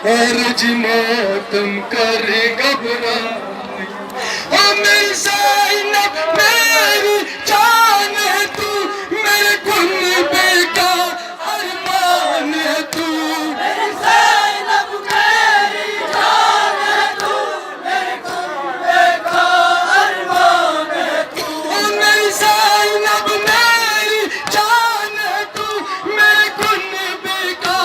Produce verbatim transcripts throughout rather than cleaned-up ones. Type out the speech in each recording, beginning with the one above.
عرض ماتم کر گھبرا نہیں۔ او میری زینب، میری جان ہے تو، میرے کنبے کا ارمان ہے تو۔ میری زینب، میری جان ہے تو، میرے کنبے کا ارمان ہے تو۔ او میری زینب، میری جان ہے تو، میرے کنبے کا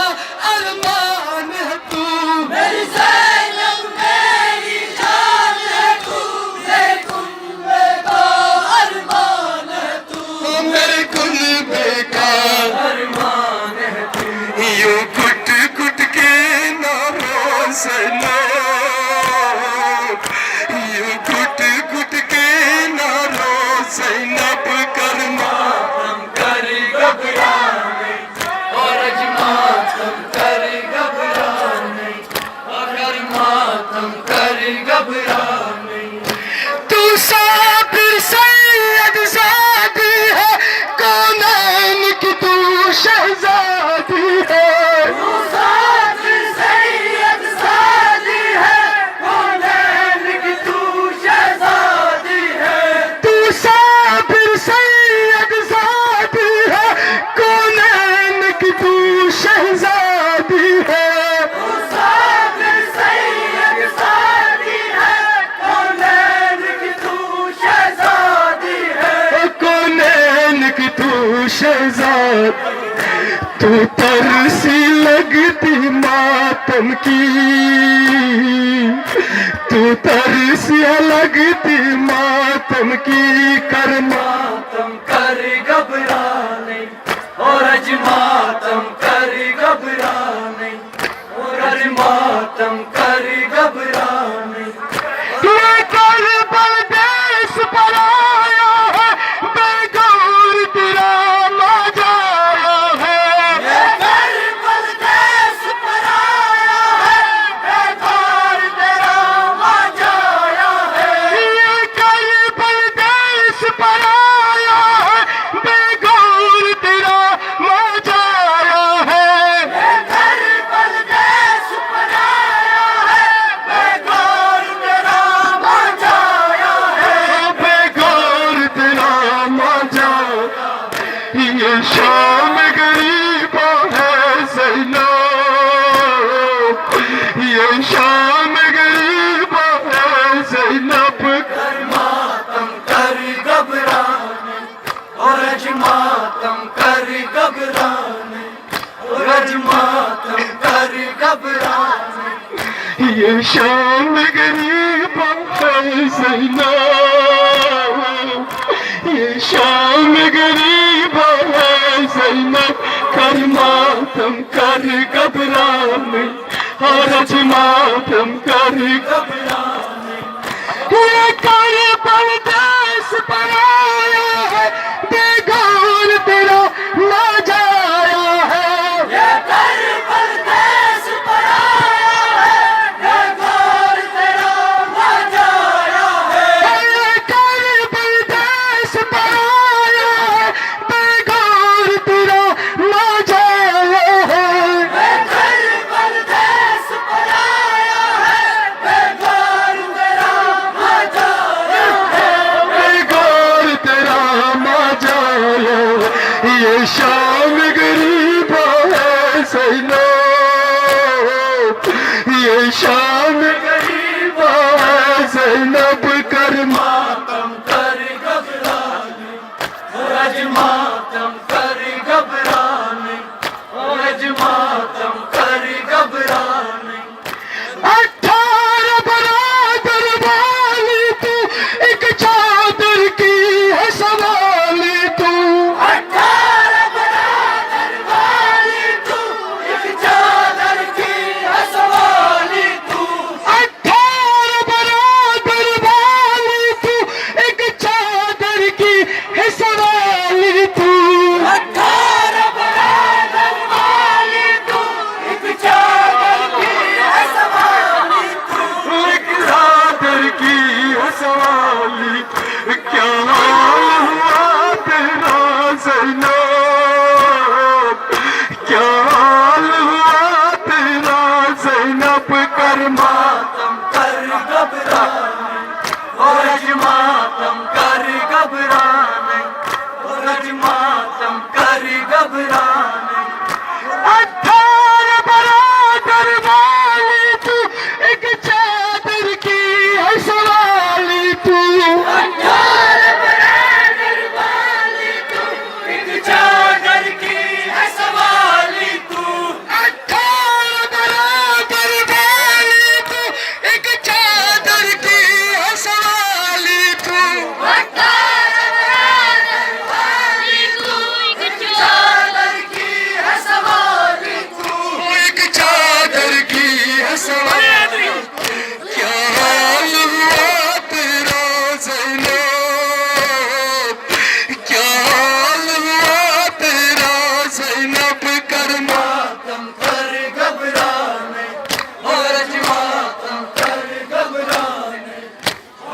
ارمان ہے تو۔ میری زینب، میری جان ہے تو، میرے کنبے کا ارمان ہے تو۔ میرے کنبے کا ارمان ہے تو۔ یوں گھٹ گھٹ کے نہ رو زینب، یوں گھٹ گھٹ کے نہ رو زینب، کر ماتم کر گھبرا نہیں، عرض ماتم کر گھبرا نہیں، عرض ماتم کر گھبرا نہیں۔ تو صابر سید زادی ہے، کونین کی تو شہزادی ہے۔ تو صابر سید زادی ہے، کونین کی تو شہزادی ہے۔ تو صابر سید زادی ہے، کونین کی تو شہزادی ہے۔ تو صابر سید زادی ہے، کونین کی تو شہزادی ہے۔ کونین کی تو شہزادی۔ تو ترسی لگتی ماتم کی، تو ترسی لگتی ماتم کی، کر ماتم کر گھبرا نہیں، عرض ماتم کر گھبرا نہیں، عرض ماتم کر گھبرا نہیں۔ یہ کر پردیس پر آیا ہے، بے گور تیرا ماں جایا ہے۔ یہ کر پردیس پر آیا ہے، بے گور تیرا ماں جایا ہے۔ یہ کر پردیس پر آیا ہے، بے گور تیرا ماں جایا ہے۔ یہ گھر پردیس پر آیا ہے، بے گور تیرا ماں جایا ہے۔ بے گور تیرا ماں جایا۔ یہ شام غریباں ہے زینب، یہ شام غریباں ہے زینب۔ کر ماتم کر گھبرا نہیں، عرض ماتم کر گھبرا نہیں، عرض ماتم کر گھبرا نہیں۔ یہ شام غریباں ہے زینب، یہ شام غریباں ہے زینب، کر ماتم کر گھبرا نہیں، عرض ماتم کر گھبرا نہیں۔ یہ کر پردیس پر آیا ہے، بے گور تیرا ماں جایا ہے۔ یہ کر پردیس پر آیا ہے، بے گور تیرا ماں جایا ہے۔ یہ کر پردیس پر آیا ہے، بے گور تیرا ماں جایا ہے۔ بے گھر پردیس پر آیا ہے، بے گھر تیرا ماں جایا ہے۔ بے گھر تیرا ماں جایا ہے۔ یہ شام غریباں ہے زینب، یہ شام غریباں ہے زینب، کر ماتم کر گھبرا نہیں، عرض ماتم کر گھبرا نہیں، عرض ماتم کر گھبرا نہیں۔ اٹھارہ برادر والی تو، ایک چادر کی ہے سوالی تو۔ اٹھارہ برادر والی تو، ایک چادر کی ہے سوالی تو۔ اٹھارہ برادر والی تو، ایک چادر کی ہے سوالی تو۔ ماتم کر گھبرانے، او رج ماتم کر گھبرانے، او رج ماتم کر گھبرانے۔ اٹھارہ برادر والی تو، ایک چادر کی ہے سوالی تو۔ اٹھارہ برادر والی تو، ایک چادر کی ہے سوالی تو۔ اٹھارہ برادر والی تو، ایک چادر کی ہے سوالی تو۔ اٹھارہ برادر والی تو، ایک چادر کی ہے سوالی تو۔ ایک چادر کی ہے سوالی۔ کیا حال ہوا تیرا زینب؟ کیا حال ہوا تیرا زینب؟ کر ماتم کر گھبرانے، او رج ماتم کر گھبرانے،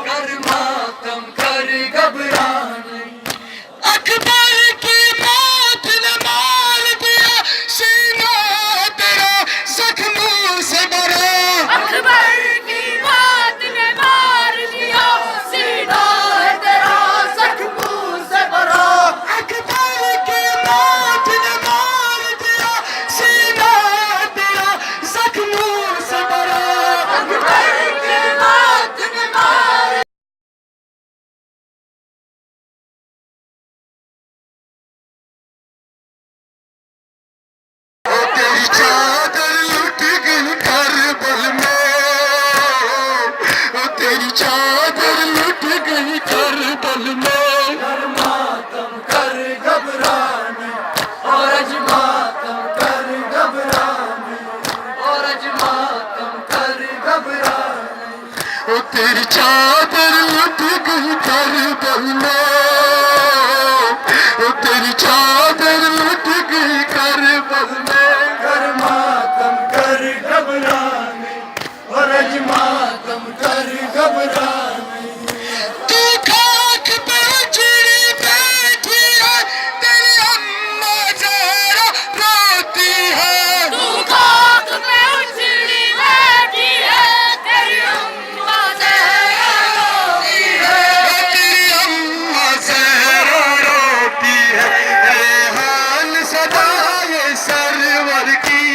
کر ماتم کر گھبرانے۔ اکبر کی موت نے مار دیا، سینہ تیرا زخموں سے بھرا۔ اکبر کی موت نے مار دیا، سینہ تیرا زخموں سے بھرا۔ اکبر کی موت نے مار دیا، سینہ تیرا زخموں سے بھرا۔ اکبر کی موت نے مار تیری چادر لٹ گئی کربل میں، تیری چادر لٹ گئی کربل میں۔ کر ماتم کر گھبرانے، او رج ماتم کر گھبرانے، او رج ماتم کر گھبرانے۔ او تیری چادر لٹ گئی کربل میں، او تیری چادر لٹ گئی کربل میں۔ کر ماتم کر گھبرانے، او رج ماتم کر گھبرانے۔ تو خاک پہ اجڑی بیٹھی ہے، تیری اماں زہرا روتی ہے۔ تو خاک پہ اجڑی بیٹھی ہے، تیری اماں زہرا روتی ہے۔ تیری اماں زہرا روتی ہے۔ ریحان صدائے سرور کی،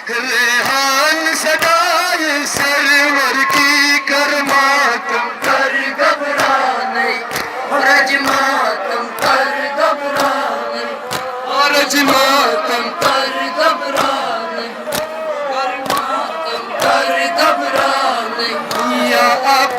ریحان صدائے سرور کی۔ کر ماتم کر گھبرانے، رج ماتم کر گھبرانے، رج ماتم کر گھبرانے، کر ماتم کر گھبرانے۔ یا آپ